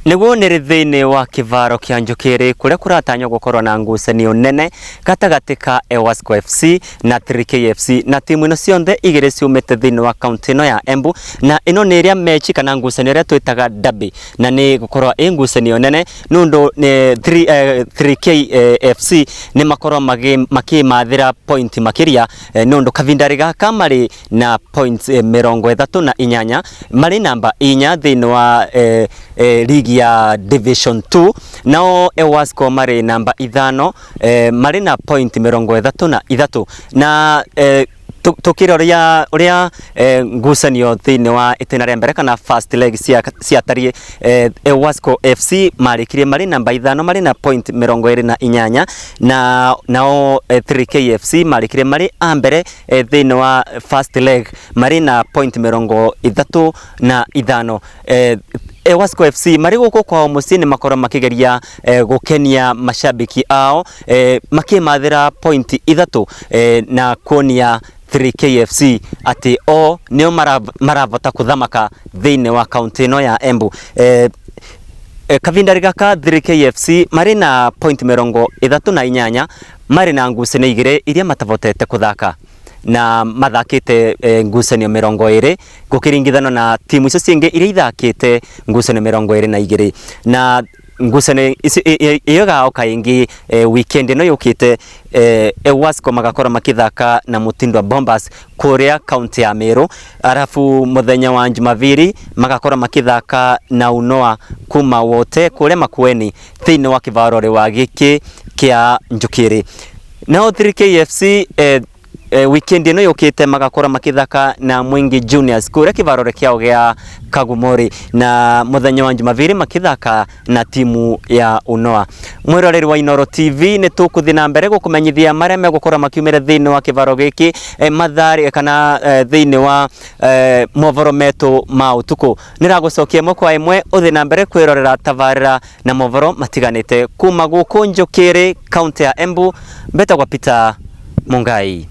Nĩguo nĩrĩ thĩinĩ wa kĩvaro kĩa Njũkĩrĩ kũrĩa kũratanywo gũkorwo na ngucanio nene gatagatĩ ka Ewasco FC na 3K FC, na timu ĩno cionthe igĩrĩ ciumĩte thĩinĩ wa kaunti ĩno ya Embu, na ĩno nĩ ĩrĩa mechi kana ngucanio ĩrĩa twĩtaga derby, na nĩ gũkorwo ĩ ngucanio nene nĩ ũndũ 3K FC nĩ makorwo makĩmathĩra point makĩria, nĩ ũndũ kavindarĩ gaka marĩ na points 38, marĩ namba 4 thĩinĩ wa ligi ya Division 2. Nao Ewasco marĩ namba 5, marĩ na point 33. Na tũkĩroria ũrĩa ngucanio thĩinĩ wa itĩna rĩa mbere kana first leg ciatariĩ, Ewasco FC marĩkirie marĩ namba 5, marĩ na point 28, na nao 3K FC marĩkirie marĩ a mbere thĩinĩ wa first leg, marĩ na point 35. Ewasco FC marĩ gũkũ kwao mũciĩ nĩ makorwo makĩgeria gũkenia mashabiki ao, makĩmathĩra point 3, na kuonia 3KFC atĩ o nĩo maravota kũthamaka thĩinĩ wa kaunti ĩno ya Embu. Kavindarĩ gaka 3KFC marĩ na point 38, marĩ na ngucanio 2 iria matavotete kũthaka, na mathakĩte ngucanio 20 gũkĩringithanio na timu icio cingĩ iria ithakĩte ngucanio 22. Na ngucanio ĩyo ĩgaoka ĩngĩ weekend ĩno yũkĩte, Ewasco magakorwo makĩthaka na Mutindwa Bombers kũrĩa kaunti ya Meru, arabu mũthenya wa Jumapili magakorwo makĩthaka na Unoa kuma wote kũrĩa Makueni thĩinĩ wa kĩvarore wa gĩkĩ kĩa Njũkĩrĩ. Nao 3KFC weekend ĩno yũkĩte magakorwo makĩthaka na Mwingi Juniors kũrĩa kĩvarore kĩao gĩa Kagumori, na mũthenya wa Jumapili makĩthaka na timu ya Unoa. Mwĩroreri wa Inooro TV, nĩ tũkũthiĩ na mbere gũkũmenyithia marĩa megũkorwo makiumĩra thĩinĩ wa kĩvaro gĩkĩ, mathari kana thĩinĩ wa mohoro metũ ma ũtukũ. Nĩragũcokia ĩmwe kwa ĩmwe ũthiĩ na mbere kwĩrorera tabarĩra na mohoro matiganĩte kuma gũkũ Njũkĩrĩ, kaunti ya Embu. Mbetagwa Peter Mungai.